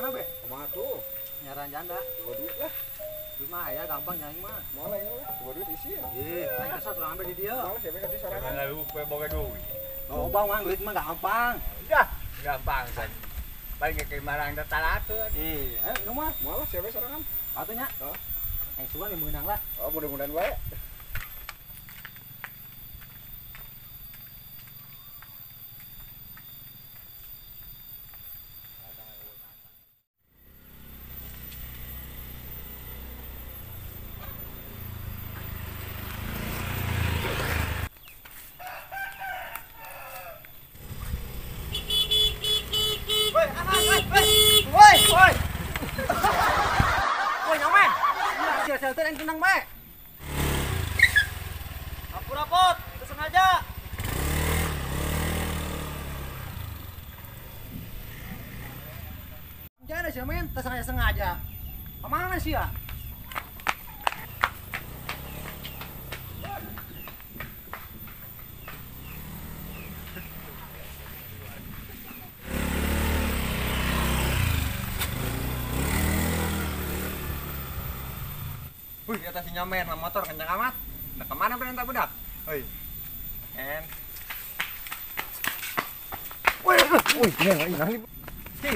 Kumaha be? Kumaha tuh? Nyaran janda. Coba duit lah. Duit mah aya gampang nyaing mah. Moal aing lah, coba duit isi. Ih, aing kesel urang ambil di dieu. Moal siapa ka di sorangan. Lalu kue boga duit. Oh, bang mah duit mah gampang. Udah, gampang san. Paling ke marang teh talakeun. Ih, ayo minum mah. Moal siapa sorangan? Atuh nya. Heeh. Aing sugan meunang lah. Oh, mudah-mudahan wae. Woi. Woi, nyaman. Sia-sia teh aing tenang bae. Ampura pot, sengaja. Jangan sih men, teu sengaja-sengaja. Kemana sih ya? Wih, kata si nyomen sama motor kencang amat. Nah, kemana berentah budak? Hoi. En. Wih, wih, ini. Si,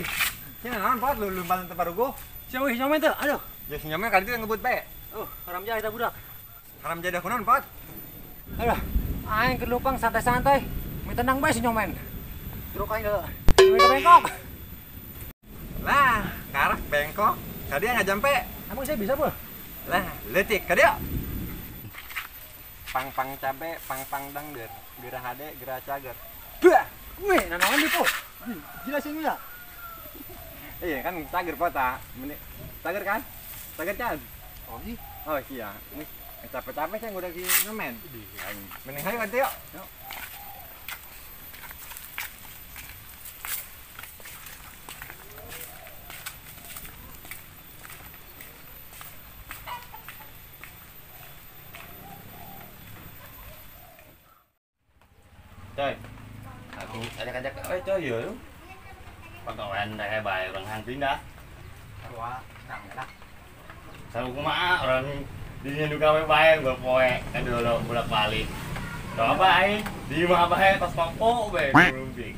si naon pot lu lumpalan teu paruguh. Si wih nyomen teu. Aduh. Ya si nyomen kali itu yang ngebut bae. Oh, haram jadah budak. Haram jadah kunaon pot? Aduh, aing keur lupang santai-santai. Mie tenang bae si nyomen. Jeruk aing deui. Mie bengkok. Lah, karak bengkok. Tadi nggak jampe. Emang saya bisa, Bu? Lah, leutik ka dieu. Pang-pang cabe, pang-pang dangdeur, gerah hade, gerah cager. Bah, weh, nanaon di po. Gila sih ya. Iya kan cager pota. Cager kan? Cager can. Oh iya. Oh iya. Nih, capek-capek saya udah di ngemen. Mending hayu atuh yuk. Yuk. Coy, aku ajak-ajak, eh coy, yo. Pagawean teh bae urang hang pindah. Sarua, nang lah. Sarua kumaha urang dinya nu gawe bae gua poe kan dulu bolak-balik. Coba aing di imah bae tos mampu bae rumpik.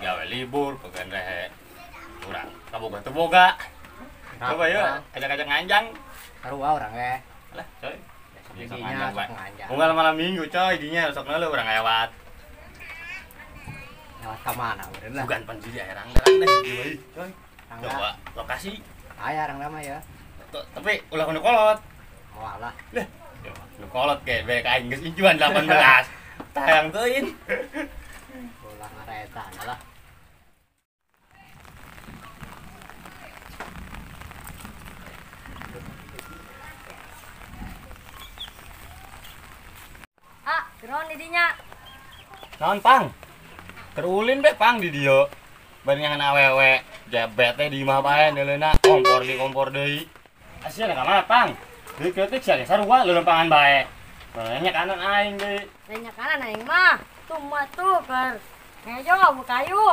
Gawe libur pagawean rehe. Urang kaboga teu boga. Coba yo ajak-ajak nganjang. Sarua urang ge. Lah, coy. Sok nganjang bae. Unggal malam minggu coy dinya sok leuleuh urang lewat. Lewat ka mana urang lah. Bukan pan di daerah rang deh coy. Coba lokasi. Aya rang lama ya. Tapi ulah nu kolot. Moal lah. Lah, nu kolot ge bae ka aing geus injuan 18. Tayang teuing. Ulah ngaretan lah. Ah, geron di dinya. Naon pang? Kerulin be pang di dieu. Barengan awewe jebet teh di imah bae neuleuna kompor di kompor deui. Asia ka mana pang? Deui keutik sia ge sarua leulempangan bae. Banyak kanan aing deui. Banyak kanan aing mah. Tuh mah tuh keur ngejo kayu.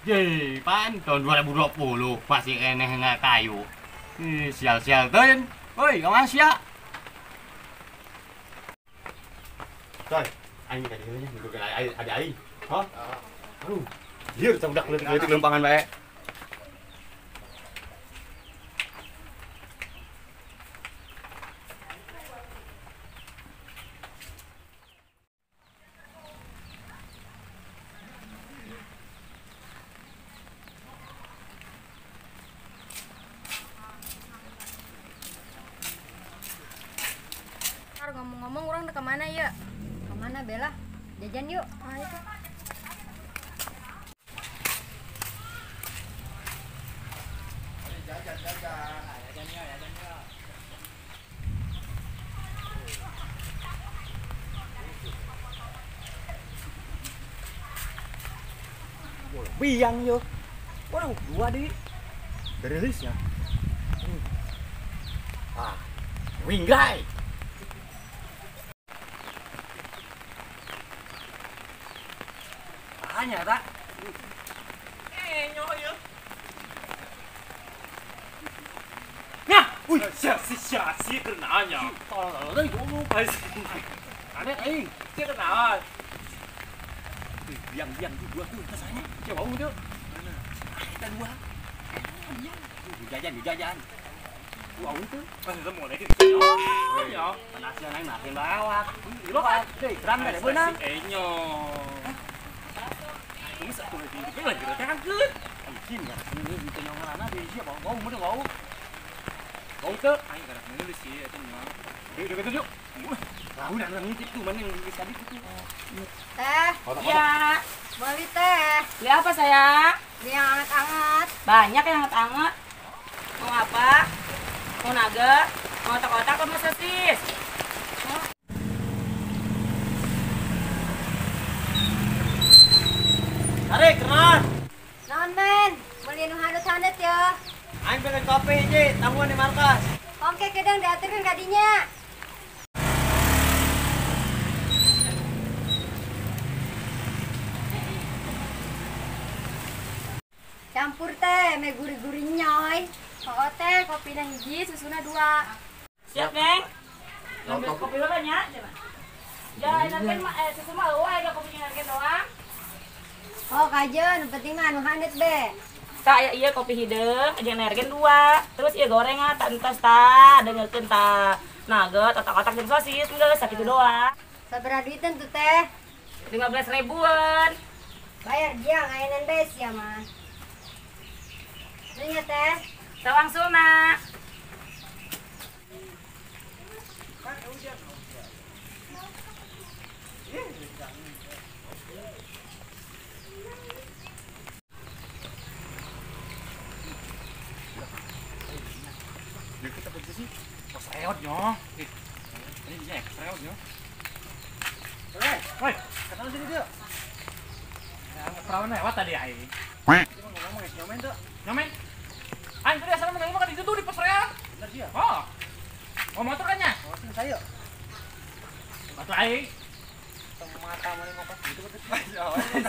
Ye, pan tahun 2020 masih keneh nggak kayu. Ih, sial-sial teuing. Woi, ka sia? Coy, aing ka dieu nya nuduh ada aing. Hah? Aduh. Lieur tah budak leutik-leutik lempangan bae. Ngomong-ngomong urang ke mana ya? Kemana Bella? Jajan yuk. Ayo. Biang yo. Waduh, dua di. Derilis ya. Ah, winggai. Hanya tak. Asih kenaannya. Tolong tolong goblok asih. Aneh aing, sia kenalan. Biang-biang tuh dua tuh rasanya. Sia bau tuh. Mana? Kita dua. Biang. Jajan, jajan. Wow itu. Pas itu mau lagi. Ya. Panasnya naik makin lawak. Lo kan, kram enggak ada benang. Enyo. Ini satu lagi ini lagi kan. Anjing ya, ini di nyongalana di sia bau bau mun bau. Bau teu. Aing karek meuli sih eta mah. Yuk yuk yuk. Lah udah ngintip tuh mana yang tadi itu. Teh. Iya. Beli teh. Beli apa sayang? Beli yang anget-anget. Banyak yang anget-anget. Mau apa? Mau nugget? Mau otak-otak atau mau sosis? Tarik, keran. Non men, beli nu hanut-hanut ya. Aing pengen kopi hiji, tamuan di markas. Oke, kedang diaturkeun ka dinya. Campur teh, me gurih-gurih nyoy. Oh teh, kopina hiji, susuna dua. Siap, Neng. Ngambil kopi lo banyak, coba. Ya, energen mah susu mah eueuh ada kopinya energen doang. Oh, kajeun, penting mah anu haneut be. Tak ya iya kopi hideung, jeung energen dua. Terus ieu gorengan tak entos ta, dengeurkeun ta nugget, otak-otak jeung sosis, geus sakitu doang. Sabaraha duiteun tuh teh? 15 ribuan. Bayar dia ngayenan be sia mah. Nya teh. Sawangsul nak. Deket apa sih? Pas reot nyo. Ini dia pas reot nyo. Hei, woi, kenal sini dia. Perawan lewat tadi aing. Cuma ngomong guys, nyomen tuh. Nyomen. Aing tadi asalnya menang kan itu tuh di pos reot. Bener dia. Oh. Mau motor kan ya? Oh, sini saya. Batu aing. Mata mana ngopas gitu betul.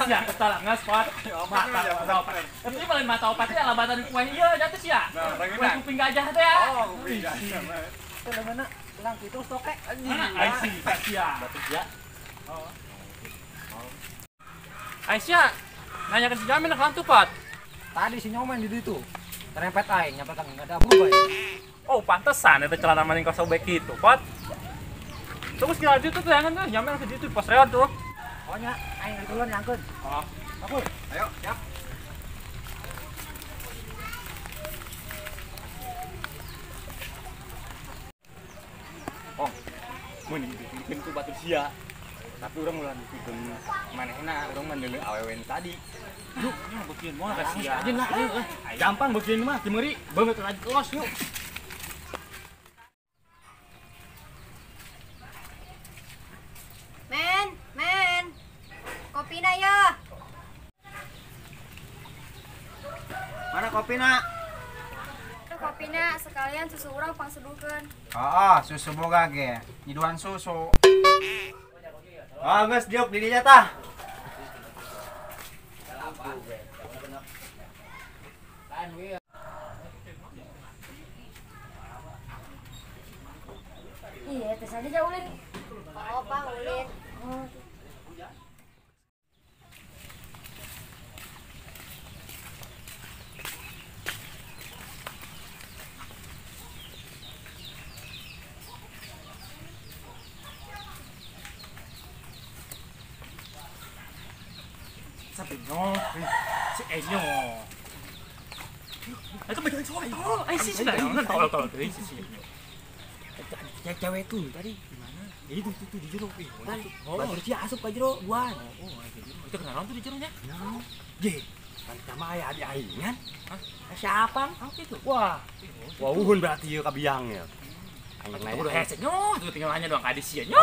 Sia kesal nggak spot. Mata opat. Tapi paling mata opat ya labatan kue ieu jatuh sia. Kue kuping gajah teh ya. Oh, kuping gajah. Itu mana? Lang itu stoke anjing. Mana? Ai si sia. Batu sia. Oh. Aisyah, nanya ke si Jamin kan tuh, Pat. Tadi si Nyoman di situ. Terempet aing nyampe kan enggak ada berubah. Oh, pantesan itu celana maning kos sobek gitu, Pat. Terus kira itu tuh jangan tuh, Jamin ke situ pas reot tuh. Pokoknya aing duluan nyangkeun. Oh. Aku. Ayo, siap. Oh. Mun dipikirkeun ku batur sia. Tapi urang ulah dipikeun manehna, urang mah deuleu awewe tadi. Yuk, nya beukeun moal ka sia. Aja lah, ayo. Gampang beukeun mah, cimeuri beungeut aja los yuk. Men, men. Kopina ya. Mana kopina? Kopina sekalian susu urang pangseduhkeun. Oh, susu boga ge. Nyiduan susu. Ah, geus diuk di dinya tah. Iya, teh saja jauh ulin. Oh, Bang, ulin. Oh. Sabi nyo, si Enyo. Itu baju soal, tolol. Eh sih sudah, tolol tolol. Si si Enyo. Cewek itu tadi gimana? Itu itu di jero. Oh, batur sia asup ka jero duaan. Oh, itu kenalan tuh di jeronya. Je, sama aya adik aing kan? Hah? Siapa? Apa itu? Wah. Wah, uhun berarti ieu ka biang ya. Aing nanya. Udah hese nyo, tuh tinggal nanya doang ka sia nyo.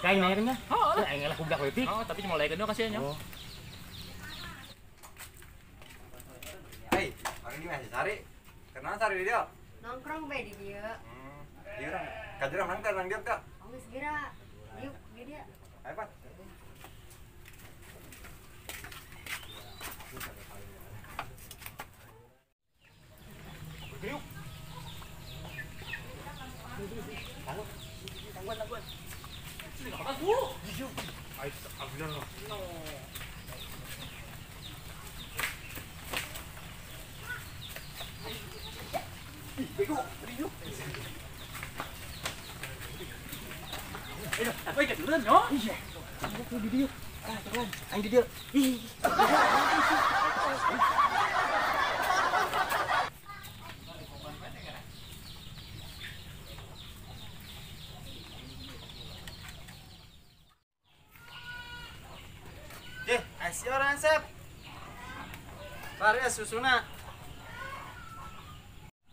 Kayak nanya nya. Oh, aing lah budak leutik. Oh, tapi cuma lagi doang kasih nyo. Hei, orang ini masih sari. Kenal sari di dia? Nongkrong be di dia. Iya orang. Kajurang nang teh nang dia teh. Oh, geus geura. Diuk di dia. Ayo, Pak. Yuk. Bego, bego. Apa ikat duluan, no? Iya. Di dia. Ah, teruan. Aing di dia. Ih. Deh, asyik orang sep. Baru susuna.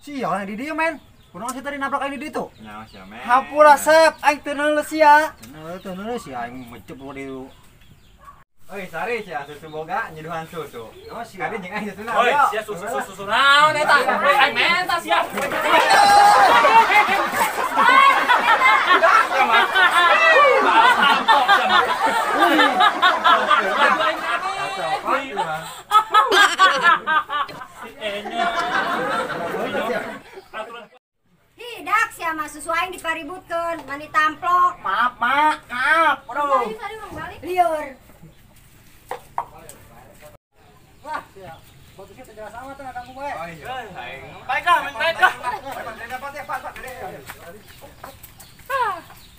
Sia yang di dia, men. Kunaon sih tadi nabrak aing di ditu? Nyawa sia, men. Hampura sep, aing teu neuleuh sia. Teu neuleuh sia aing mecep di ditu. Oi, sari sia susu boga nyeduhan susu. Oh, sia. Kadi jeung aing susuna. Oi, sia susu susu naon eta? Oi, aing menta sia. Hidak sia mah susu aing dipaributkeun, mani tamplok. Maaf, Mak. Maaf, bro. Liur. Wah, sia. Bagus sih jelas amat teh kamu bae. Oh iya. Baiklah, baiklah.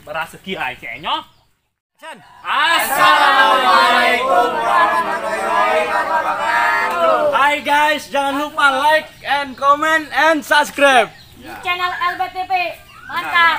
Beraseki aing si Enyo. Assalamualaikum warahmatullahi wabarakatuh. Hai guys, jangan lupa like and comment and subscribe di channel LBTP. Mantap.